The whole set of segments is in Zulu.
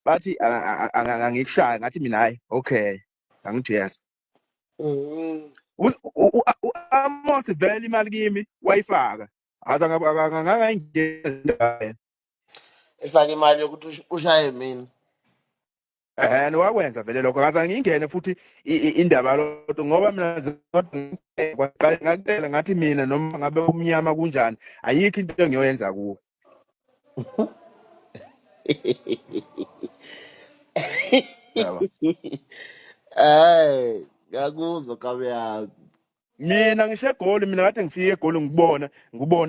Bathi angikushaya, ngathi mina hayi, okay, angithi yes. U-Amos vele imali kimi wayifaka, aze ngangayingena. Ifake imali yokuthi ushaye mina. Wakwenza vele lokho, akaze ngingene futhi indaba lodwa, ngoba mina kwaqala ngacela ngathi mina noma ngabe umnyama kunjani, ayikho into engiyoyenza kuwe. Yabo. Hey, ngiyakuzwa kabe yami. Mina ngisho eGoli, mina kade ngifike eGoli ngikubona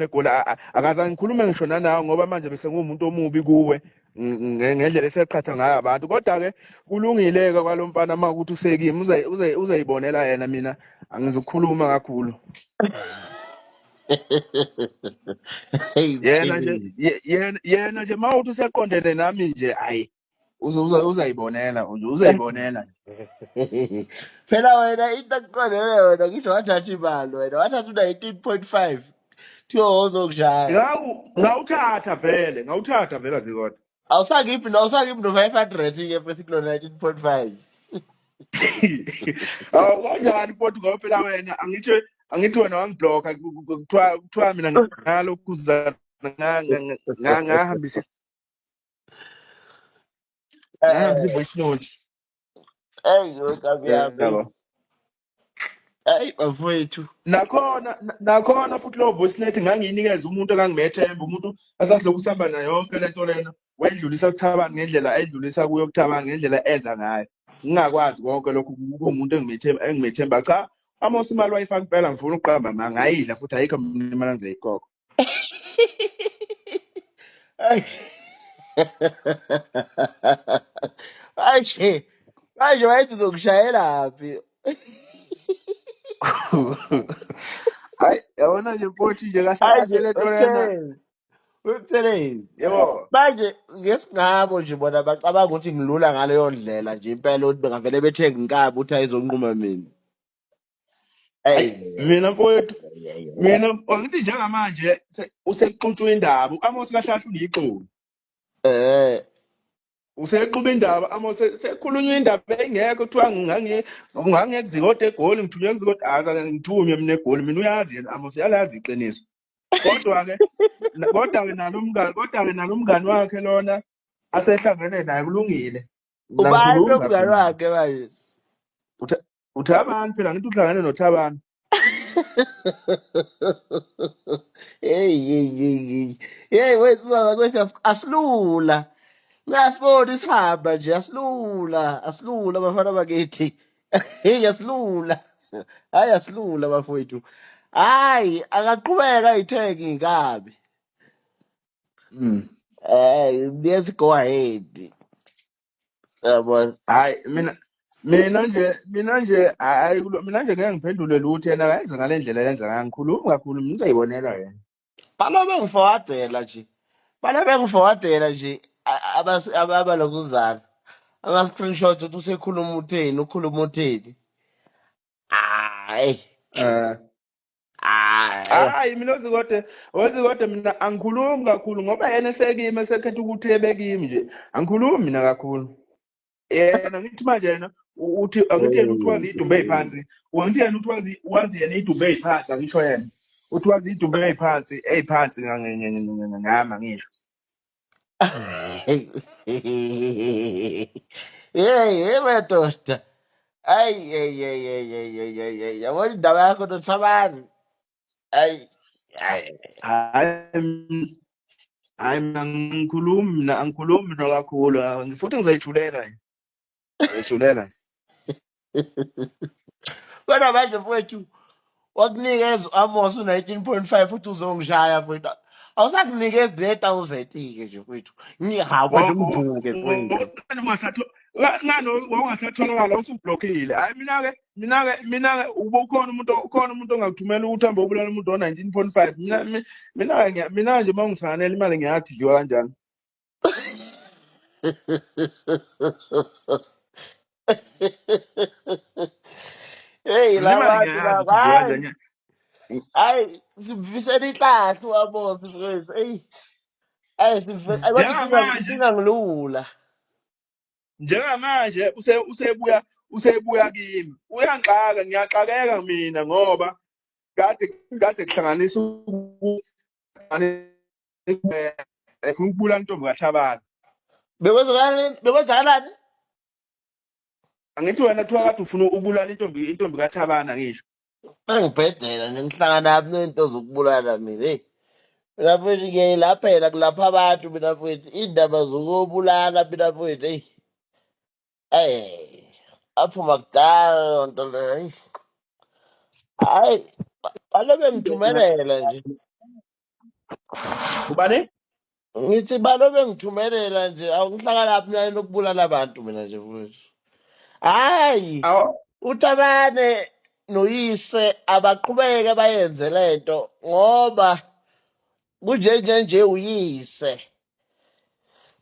eGoli, akaze ngikhulume ngisho nanawe, ngoba manje bese nguwumuntu omubi kuwe ngendlela eseqhatha ngayo abantu. Kodwa-ke kulungile-ke kwalo mfana uma ukuthi usekimi, uzayibonela yena, mina angizukukhuluma kakhulu. Hey, Yena nje, Mtshele. yena nje uma uthi useqondene nami nje, hhayi, uzayibonela nje, uzayibonela nje. Phela wena into akuqondene wena, ngisho wathatha imali wena, wathatha u-19.5 kuthiwa wozokushaya. Ngawuthatha vele, ngawuthatha vele Zikode. Awusakiphi no-500 ke futhi kulo 19.5. Awu kanjani futhi, ngoba phela wena angithi wena wangiblocka, kuthiwa mina ngalokhuza ngahambisa i-voice note. Eyi nkabi yami. Yabo. Eyi bafowethu. Nakhona futhi lo voice note ngangiyinikeza umuntu engangimethemba, umuntu asasilokhu sihamba naye yonke lento lena, wayidlulisa kuThabani ngendlela ayidlulisa kuyo kuThabani, ngendlela enza ngayo. Ngingakwazi konke lokhu kuwumuntu engimethemba. Cha, Amos imali wayifaka impela, ngifuna ukuqamba manga, ngayidla futhi ayikho mina imali engizoyikhokha. Manje manje wayethi uzokushayela phi? Hayi, yabona nje mfowethu nje kahle Manje kahle lento lena. wemthelezi, wemthelezi. Yebo. Manje ngesingabo nje bona bacabanga ukuthi ngilula ngaleyo ndlela nje impela, ukuthi bengavele bethenga inkabi ukuthi ayizonquma mina. Hayi Eyi mina mfowethu, mina angithi njengamanje usexutshwa indaba, u-Amos kahle kahle ulixoli. Usexuba indaba, Amos sekhulunywa indaba engekho, kuthiwa ngangekuzikode eGoli, ngithunywe kuzikode, aza ngithunywe mina eGoli, mina uyazi yena Amos, uyalazi iqiniso. Kodwa-ke kodwa-ke nalo mngani, kodwa-ke nalo mngani wakhe lona asehlangene naye kulungile. Mina Ubani ngikhulumi lo mngani kakhulu. wakhe manje? uThabani phela, ngithi uhlangene noThabani. Hey hey hey hey. Hey wethu baba kwethu, asilula. Uyasibona isihamba nje, asilula, asilula bafana bakithi. Hey asilula. Hayi asilula bafowethu. Hayi akaqhubeka ayithenge inkabi. Yes, go ahead. Yabo. Hayi mina nje hayi mina nje ngeke ngiphendule lutho, yena akayenza ngale ndlela yenza ngayo, ngikhulumi kakhulu mina, uzayibonela yena. Balo bengifowadela nje. Balo bengifowadela nje abalokuzana. Ama screenshots ukuthi usekhuluma utheni, ukhuluma utheni. Hayi. Hayi. Hayi mina ozikode mina angikhulumi kakhulu ngoba yena esekimi, esekhetha ukuthi ebekimi nje, angikhulumi mina kakhulu. Yena ngithi manje yena uthi angithi yena uthi wazi idumbe eziphansi, angithi yena uthi wazi yena idumbe eziphansi, angisho yena uthi wazi idumbe eziphansi, eziphansi ngama ngisho. Hey, hey madoda. Ayi hey hey hey hey hey hey hey. Yabona indaba yakho noThabani. Ayi. Ayi. Hayi hayi mina ngikhulumi, mina angikhulumi mina kakhulu, futhi ngizoyithulela nje. Ngizoyithulela. Kodwa manje mfowethu wakunikeza u-Amos u-19.5 futhi uzongishaya mfowethu. Awusakunikezi ne-1000 ke nje mfowethu. Ngihawu manje ungivuke mfowethu. Ngani wawungasatholakala, usublockile. Hayi mina-ke mina-ke ube ukhona umuntu, ukhona umuntu ongakuthumela ukuthi uhambe ubulala umuntu o-19.5. Mina mina-ke mina nje uma ungisanganela imali ngiyathi idliwa kanjani. Hey, Mina la imali bantu ngiyayazi laba, ukuthi idliwa hayi, kanjani. hayi, simfisela inhlanhla u-Amos mfethu. Eyi, hayi, hayi, kodwa inkinga Njengamanje inkinga ngilula. njengamanje usebuya usebuya kimi. Uyangixaka, ngiyaxakeka mina ngoba kade kuhlanganisa efuna ukubulala intombi kaThabana. Bekwenzakalani? Bekwenzakalani? Angithi wena kuthiwa kade ufuna ukubulala intombi kaThabana ngisho. Bengibhedela nje ngihlangana nento zokubulala mina. Hey, mina mfethu ngiyayilaphela kulapha abantu mina mfethu iy'ndaba zokubulala mina mfethu eyi. Eyi, aphuma kudala leyo nto leyo. Eyi. Hhayi, balobe ngithumelela nje. Ubani? Ngithi balobe ngithumelela nje, awungihlangana mina nokubulala abantu mina nje mfethu. Hhayi, Awu uThabane noyise abaqhubeke bayenze lento ngoba kunjenje nje uyise.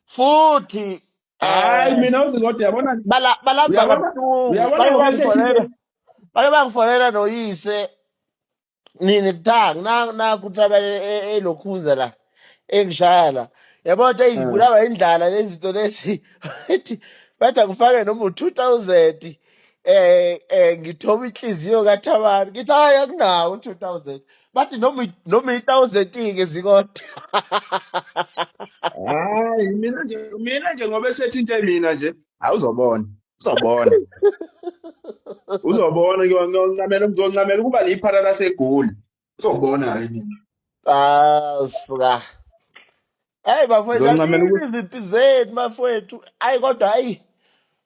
Futhi hayi mina uZikode yabona balamba uyabona kabuhlungu. uyabona Bake ngoba bangifonela, sethinte bake bangifonela noyise nini kuthangi nakhu uThabane elokhuza la engishaya la. Yabo ukuthi eyibulawa indlala lezi zinto lezi. Bathi bathi akufake noma u-2000 ngithoba inhliziyo kaThabane. Ngithi hayi akunawo u-2000. Bathi noma i-1000 ke Zikode. Hayi mina nje ngoba esethinte mina nje awuzobona uzobona uzobona ngiyoncamela ngizoncamela ukuba liphara laseGoli uzobona ke mina. Ah, suka. Hey bafowethu, Ngizoncamela anikho ukuthi izimpi zenu bafowethu. Ayi kodwa hayi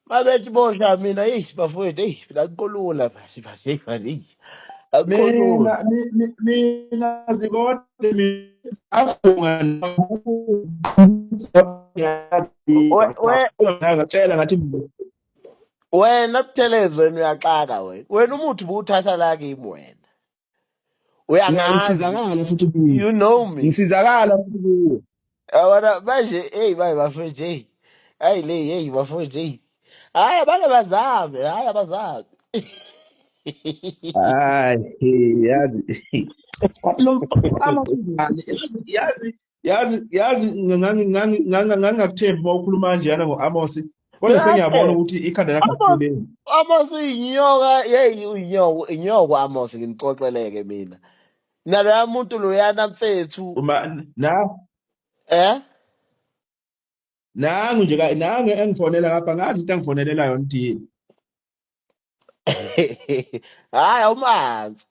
mabethi bosha mina hey bafowethu hey mina akukho lula bathi bathi hey bathi akukho lula. Mina Zikode mina afunga We we ngakutshela ngathi wena Buthelezi wena uyaxaka wena. Wena umuthi buwuthatha la kimi wena. Uyangazi. Ngisizakala futhi kuwe. You know me. Ngisizakala futhi kuwe. Yabona manje hey bayi bafowethu hey. Hayi le hey bafowethu hey. Hayi abake bazame, hayi abazame. Hayi yazi lo Amos yazi yazi yazi ngangingakuthembi uma ukhuluma kanjeyana ngo-Amos kodwa sengiyabona ukuthi ikhanda lakhe Amos alisebenzi. Amos uyinyoka, hey uyinyoka, inyoka Amos nginixoxeleke mina. Naloya muntu loyana mfethu Uma na eh nangu nje nangu engifonela ngapha ngazi into engifonelela yona uthini. Hayi awumanzi.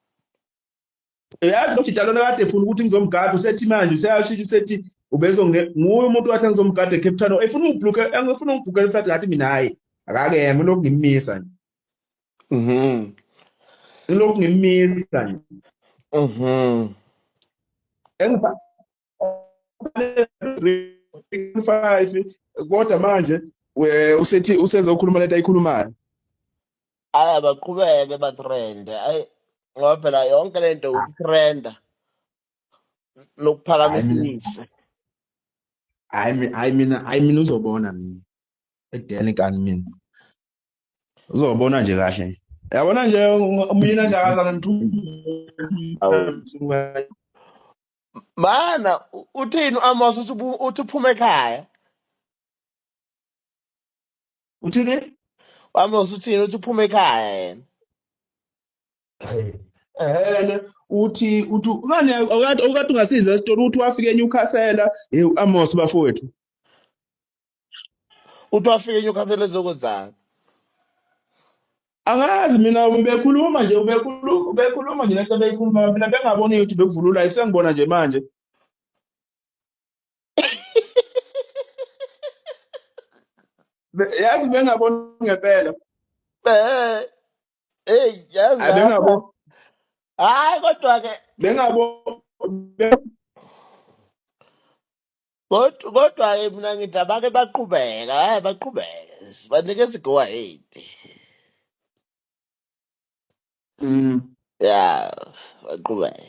Uyazi lo jita lona kade efuna ukuthi ngizomgada usethi manje useyashintsha usethi ubezongine nguye umuntu wathi ngizomgada eCape Town efuna ungibhukhe engifuna ungibhukele flight ngathi mina hayi akakeme ngilokhu ngimisa nje. Ngilokhu ngimisa nje. Engifa 5 kodwa manje usethi usezokhuluma lento ayikhulumayo. Hayi abaqhubeke batrende. Hayi ngoba phela yonke lento ukutrenda nokuphakamisa uyise. Hayi mina hayi mina uzobona mina. Edeni kani mina. Uzobona nje kahle. Yabona nje mina nje akazange ngithume. Mana uthini uAmos uthi uphuma ekhaya? Uthini? Amos uthini uthi uphuma ekhaya yena? Uthi uthi ngani akade ungasizwa isitori uthi wafika eNewcastle hey uAmos bafowethu. Uthi wafika eNewcastle ezokwenzani? Angazi mina ubekhuluma nje ubekhuluma nje lento beyikhuluma mina bengaboni ukuthi bekuvulula sengibona nje manje. Yazi bengaboni ngempela. Hey yazi bengabo. Hayi kodwa ke bengabo kodwa ke mina ngithi abake baqhubeka, hayi baqhubeke. Sibanikeza go ahead. Yeah, baqhubeka.